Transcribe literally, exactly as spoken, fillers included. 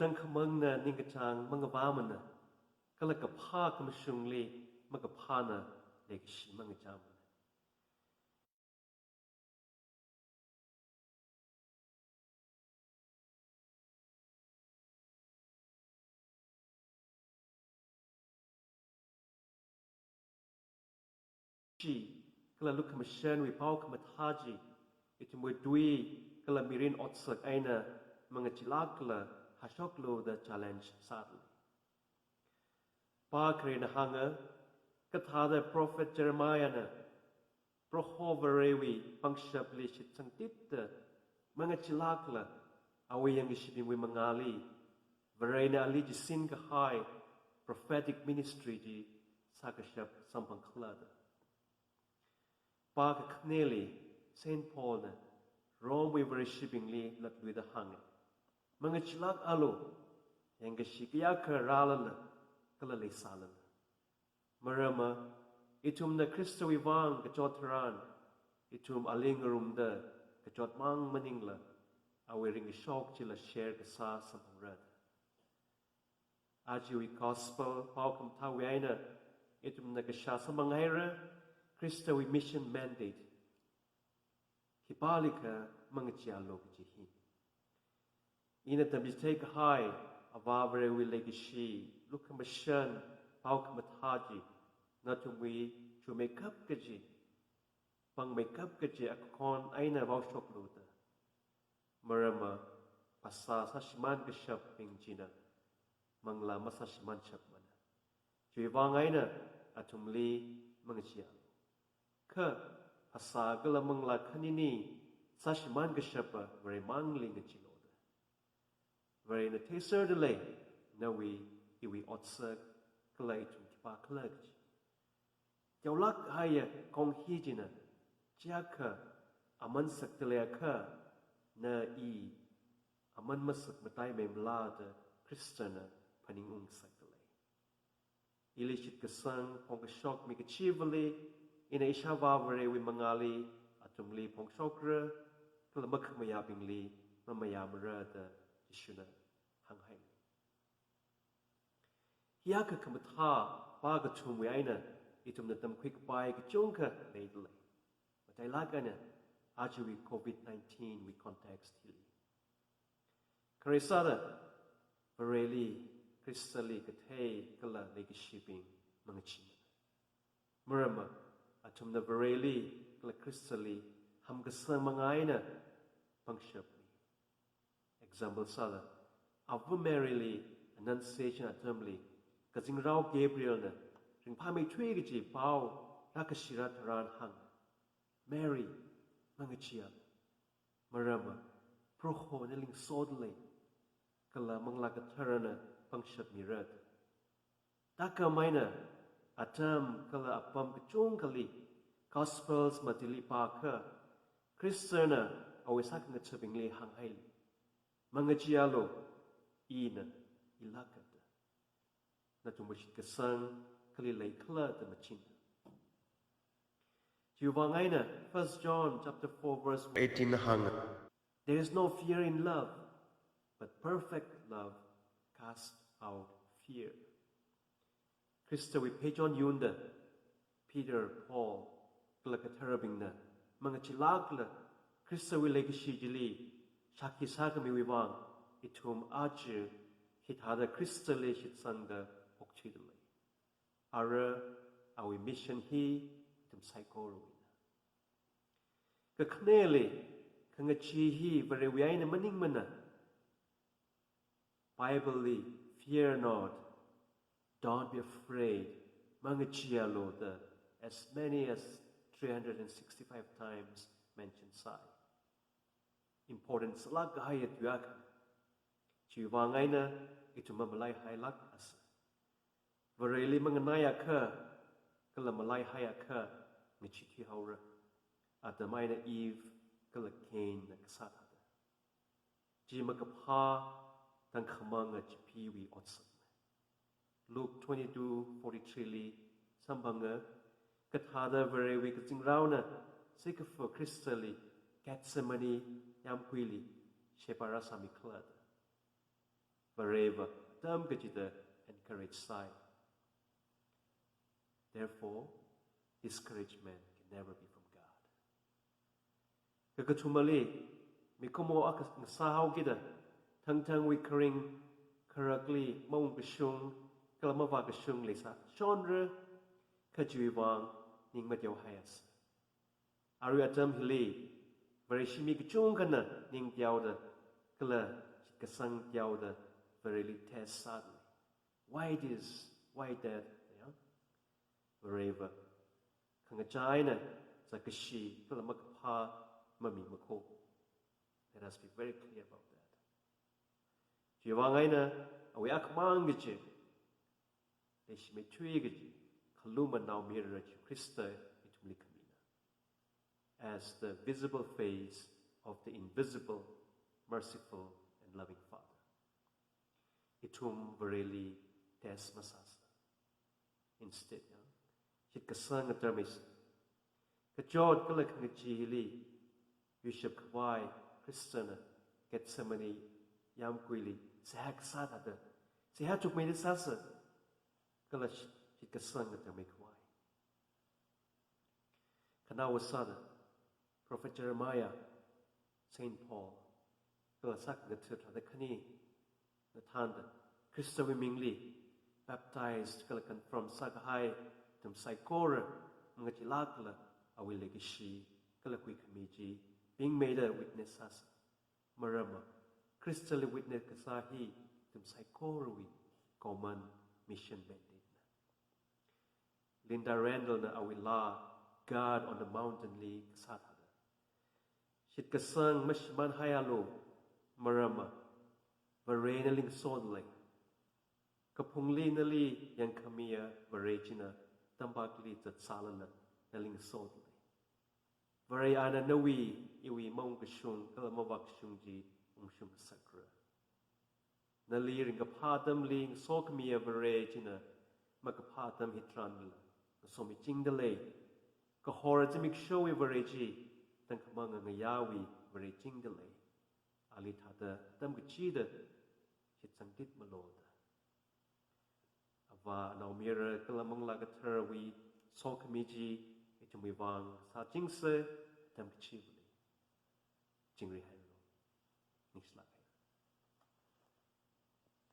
Tangkhamangna ningkachāng mangavāmana, kala kaphā khamashungli makaphāna leikashi mangachāmana. Chi, kala lukhamashanwui pao khamathā chi, ithumwui tui kala mirin otsak eina mangachilākla hāshoklu da challenge sāda lei. Pā kharena hānga, kathāda Prophet Jeremiahna Proho Varewui pangshapli shitsangtitda mangachilākla awui yangkashibingwui mangāli Varena ali chisin kahai prophetic ministry chi sākashap samphangkhala da. Pā kakhaneli Saint Paulna Romewui Vareshibingli latluida hānga, mangachilākalu, yangkashi kayākha rālala kala leisālala. Maramva, ithumna Khristawui vang kachot tharan, ithum ali ngarumda kachotmang maningla, awui ringkashok chila share kasā samphangra da. Ajawui gospel pao khamathāwui eina ithumna kashā samphanghaira, Khristawui mission mandate. Khipālikha mangacheealu kaji hi. Ina tamchithei kahai Avā Varewui leikashi, lukhamashan pao khamathā chi, nathumwui chuimeikap kaji, pangmeikap kaji akhon eina vaoshoklu da. Maramva, phasā sāshimān kashapbing china manglā masāshimānshapmana. Chiwui vang eina athumli mangacheealu. Kha phasā kala manglā khanini sāshimān kashapa Varemangli ngacheelu da. Varena theiserda lei, nawui, iwui otsak, kala ithum khipākhala kaji. Teolāk haiya kong hi china, chiyākha aman sakda leiakha, na i aman masak mataimeimala da Khristana phaningung ngasakda lei. Ili shitkasang phongkashok mi kachivali, ina ishāvā Varewui mangāli athumli phongshokra, kala makhamayābingli mamayāmara da Jishuna hānghai. Hiyākha khamathā pā kathumwui eina ithumna tamkhui kapai kachungkha leida lei. Matailāk eina ajawui covid nineteen wui context hili. Khare sāda, Vareli, Khristali kathei kala leikashibing mangacheemana. Maramva, athumna Vareli kala Khristali hamkasang manga eina pangshapmi. Example sāda, Ava Maryli Annunciation atamli, kazingrao Gabrielna ringphāmeithui kaji pao rākashira tharan hānga, Mary, mangacheealu. Maramva, Proho nali ngasoda lei, kala Manglā Katharana pangshapmira da. Thākhamei eina, atam kala apam kachungkhali, Gospels matili pākha, Khristana awui sākhangathabingli hānghaili, mangacheealu, ina ilāka da. Nathumwui shitkasang kali leikhala da machina. Chiwui vang eina First John chapter four verse eighteen hānga, "There is no fear in love, but perfect love casts out fear." Khristawui pheichon yunda, Peter, Paul, kala katharabingna mangacheelākla Khristawui leikashi chili shākhi sākhamiwui vang, ithum aja hithāda Khristali shitsangda okthuida lei. Ara awui mission hi ithum saikorawuina. Kakhaneli, khangachee hi Varewui eina maningmana. Bibleli, "Fear not, don't be afraid, mangacheealu" da as many as three hundred and sixty-five times mention sāi. Important sālāk kahaiya tui akhana. Chiwui vang eina ithum mamalaihailāk asa. Vareli manganaiakha, kala malaihaiakha, ngacheethuihaora. Adam eina Eve, kala Cainna kasā thāda. Chi makaphā tangkhamanga chipheewui otsakna. Luke twenty-two forty-three li samphanga, kathāda Varewui kazingraona seikafa Khristali Gethsemane yāmguili sheba rāsāmikhala da. Vareva atam kachida encourage sāi. Therefore, discouragement can never be from God. Kakathumali, mikumo akha ngasāhaokida, thangthangwui kharing kharakli maungkashung kala mavākashung leisā shonra, kha chiwui vang ning mateohaiasa. Arui atam hili, Vareshi mi kachungkhana ning teoda, kala shitkasang teoda, Vareli test sāda lei. Why this? Why that? Ya? Vareva khangachā eina zakkashi kala makaphā mamimakho. Let us be very clear about that. Chiwui vang eina awui akhamang kaji, leishimeithui kaji, khaluma naomayara chi Khrista ithumli khamina, as the visible face of the invisible, merciful and loving Father. Ithum Vareli test masāsa. Instead, ya, shitkasang ngatarmeisa. Kachot kala khangachee hili, yuishap khavai Khristana Gethsemane yāmguili seihā kasā thāda, seihā chukmeida sāsa, kala shit-, shitkasang ngatarmei khavai. Khanaowa sāda, Prophet Jeremiah, Saint Paul, kala sākhangatha tharāda khani nathanda, Khristawui mingli baptized kala confirm sākahai ithum saikora, mangachilākla awui leikashi kala huikhami chi pingmeida witness sāsa. Maramva, Khristali witness kasā hi ithum saikorawui common mission mandate na. Linda Randall na awui laa God on the Mountain li kasā thāda, shitkasang mashimānhaialu, maramva, Varena nali ngasodalei. Kaphungli nali yangkhamiya Vare china tampakli zatsālala nali ngasodalei. Vare ana nawui, iwui maungkashung kala mavākashung chi ungshung ngasakra. Nali ringkaphā atamli ngasokhamiya Vare china makaphā atam hitharanla ngasomichingdalei. Kahor zimikshowui Vare chi, tangkhamang ngayāwui Vare chingdalei. Ali thāda atam kachida shitsangtit maloda. Avā, Naomayara kala Manglā Katharawui sokhami chi ithumwui vang sāchingsa, atam kachivali. Chingri hailo. Ningshilāk hai.